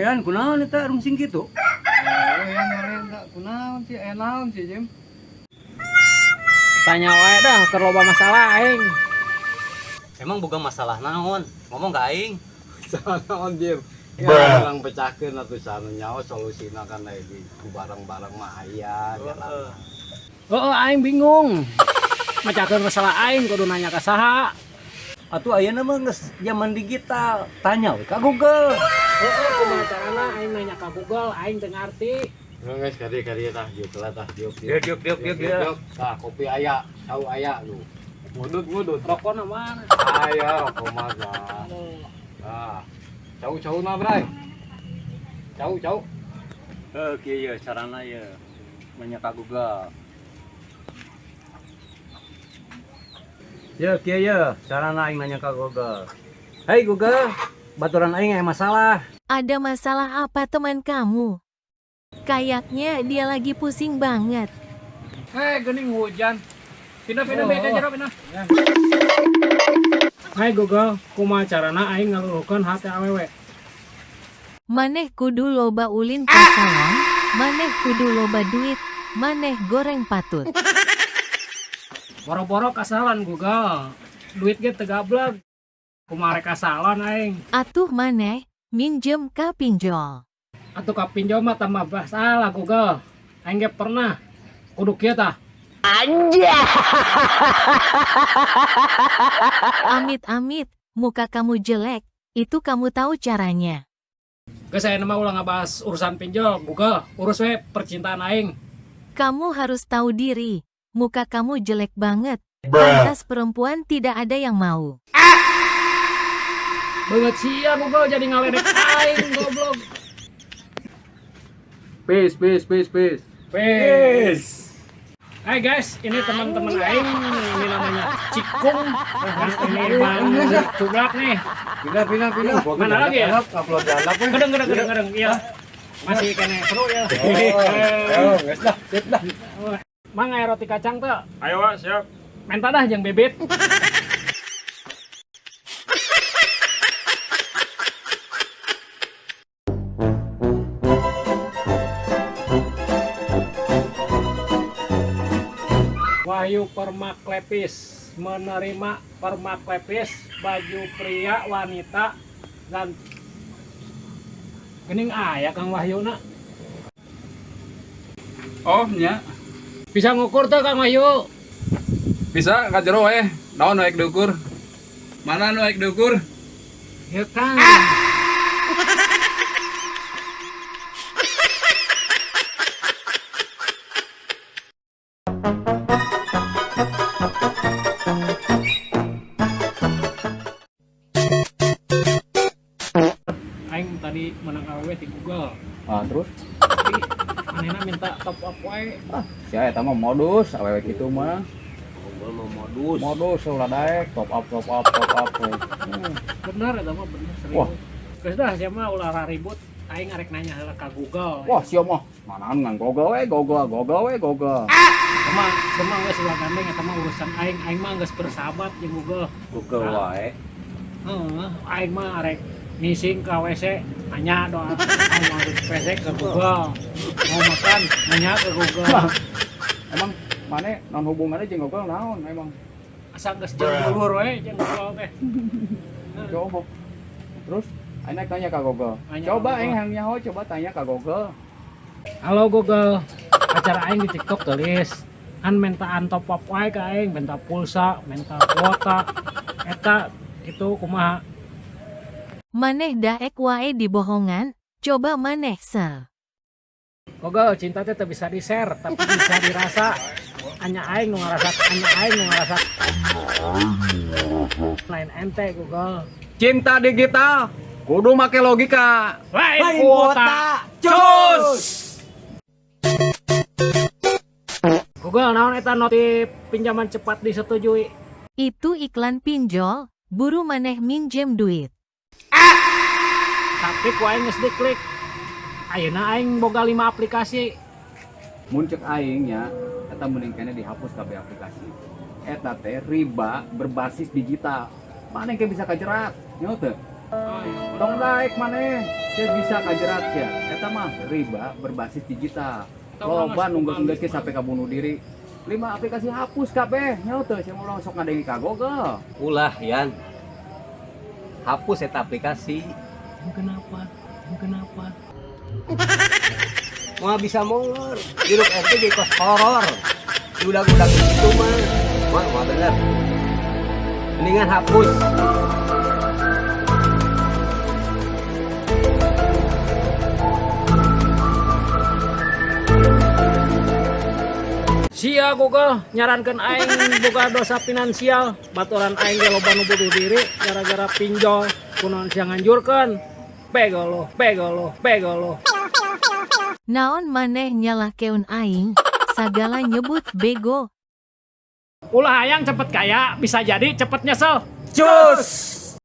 Yan, kunaon eta rungsing kitu? Oh, yan marenda. Kunaon sih? Eh, naon sih, Jim? Tanya wae dah, keur loba masalah aing. Emang boga masalah naon? Ngomong ka aing. Salah naon, Jim? Ya, orang pecahkeun atuh sana nyawa solusina kan aya di ku barang-barang mah aya jalan. Heeh, aing bingung. Macakeun masalah aing kudu nanya ka saha. Atuh ayeuna mah geus zaman digital. Tanya we ka Google. Heeh, kumaha carana aing nanya ka Google, aing teu ngarti. Geus kadi kadi tah diuk lah tah diuk. Diuk, diuk, diuk, diuk, diuk. Tah kopi aya, cau aya lu. Ngudut ngudut. Rokona mana? Aya rokok mah tah. Tah. Cau-cau na, Bray. Cau cau. Heuh, kieu ye carana ye. Nanya ka Google. Ya, kieu ye carana aing nanya ka Google. Hei Google, baturan aing aya masalah. Ada masalah apa teman kamu? Kayaknya dia lagi pusing banget. Hei, geuning hujan. Pindah pindah beda jero pindah. Hai Google, kumaha carana aing ngaluruhkeun hate awewe? Maneh kudu loba ulin ka salon, maneh kudu loba duit, maneh goreng patut. Boro-boro ka salon Google. Duit ge teu gablek. Kumaha rek ka salon aing? Atuh maneh, minjem ka pinjol. Atuh ka pinjol mah tambah masalah Google. Aing ge pernah. Kudu kieu tah. Amit-amit, muka kamu jelek, itu kamu tahu caranya. Geus aya mah ulah ngabahas urusan pinjol Google, urus we percintaan aing. Kamu harus tahu diri, muka kamu jelek banget. Pantas perempuan tidak ada yang mau. Beungeut sia Google jadi ngaledek aing goblok. Peace, peace, peace, peace. Peace. Hai guys, ini teman-teman aing, ini namanya Cikung. Nah, ini Bang Cublak nih. Pindah, pindah, pindah. Mana lagi ya? Upload jalan we. Gedeng, gedeng, gedeng, gedeng. Iya. Masih kene seru ya. Oh, geus dah, sip dah. Mang aya roti kacang teu? Ayo, Wak, siap. Menta dah jeung bebet. Wahyu Permaklepis menerima Permaklepis baju pria wanita dan gening aya Kang Wahyu na. Oh, nya. Bisa ngukur tuh Kang Wahyu. Bisa ka jero we. Naon nu aek diukur? Mana nu aek diukur? Ya Kang. Aing tadi menang awewe di Google. Ah, terus Tapi manehna minta top up wae. ah sia eta mah modus awewe kitu mah. Google mah modus. Modus ulah daek top up top up top up. Bener eta mah bener serius. Wah. Geus dah sia mah ulah ribut. Aing arek nanya heula ka Google. Wah, sia mah manaan ngan Google we, Google, Google we, Google. Sama sama geus ulah gandeng eta mah urusan aing. Aing mah geus bersahabat jeung Google. Google wae. Heeh, aing mah arek ngising ka WC nanya doa mau masuk WC ke Google. Mau makan nanya ke Google. Emang mana non hubungannya jeung Google naon emang? Asa geus jeung dulur we jeung Google teh. Coba. Terus aing naik tanya ke Google. Nanya Coba ka aing Google. hayang nyaho coba tanya ke Google. Halo Google, acara aing di TikTok tulis an mintaan top up wae ka aing, minta pulsa, minta kuota. Eta itu kumaha? Maneh daek wae dibohongan, coba maneh sel. Google, cinta teh teu bisa di-share tapi bisa dirasa. Anya aing nu ngarasa, anya aing nu ngarasa. Lain ente Google. Cinta digital kudu make logika. Lain kuota. Cus. Google naon eta notif pinjaman cepat disetujui. Itu iklan pinjol, buru maneh minjem duit. Tapi ku aing geus diklik. Ayeuna aing boga 5 aplikasi. Mun cek aing nya eta mending keneh dihapus kabeh aplikasi. Eta teh riba berbasis digital. Mana yang bisa kajerat? Nyaho teu? Tong daek maneh, sia bisa kajerat sia. Eta mah riba berbasis digital. Loba nu geus geus sampai ka bunuh diri. Lima aplikasi hapus kabeh. Nyaho teu sia ulah sok ngadenge ka Google. Ulah Yan. Hapus eta aplikasi. Kenapa? Kenapa? Moal bisa molor. Hirup ente jadi kos horor. Udah-udah gitu mah. Mah, mah bener. Mendingan hapus. Sia Google nyarankan aing boga dosa finansial, baturan aing ge loba nu bunuh diri gara-gara pinjol kunaon sia nganjurkeun. Bego lo, bego lo, bego lo. Naon maneh nyalahkeun aing, sagala nyebut bego. Ulah hayang cepet kaya, bisa jadi cepet nyesel. Cus!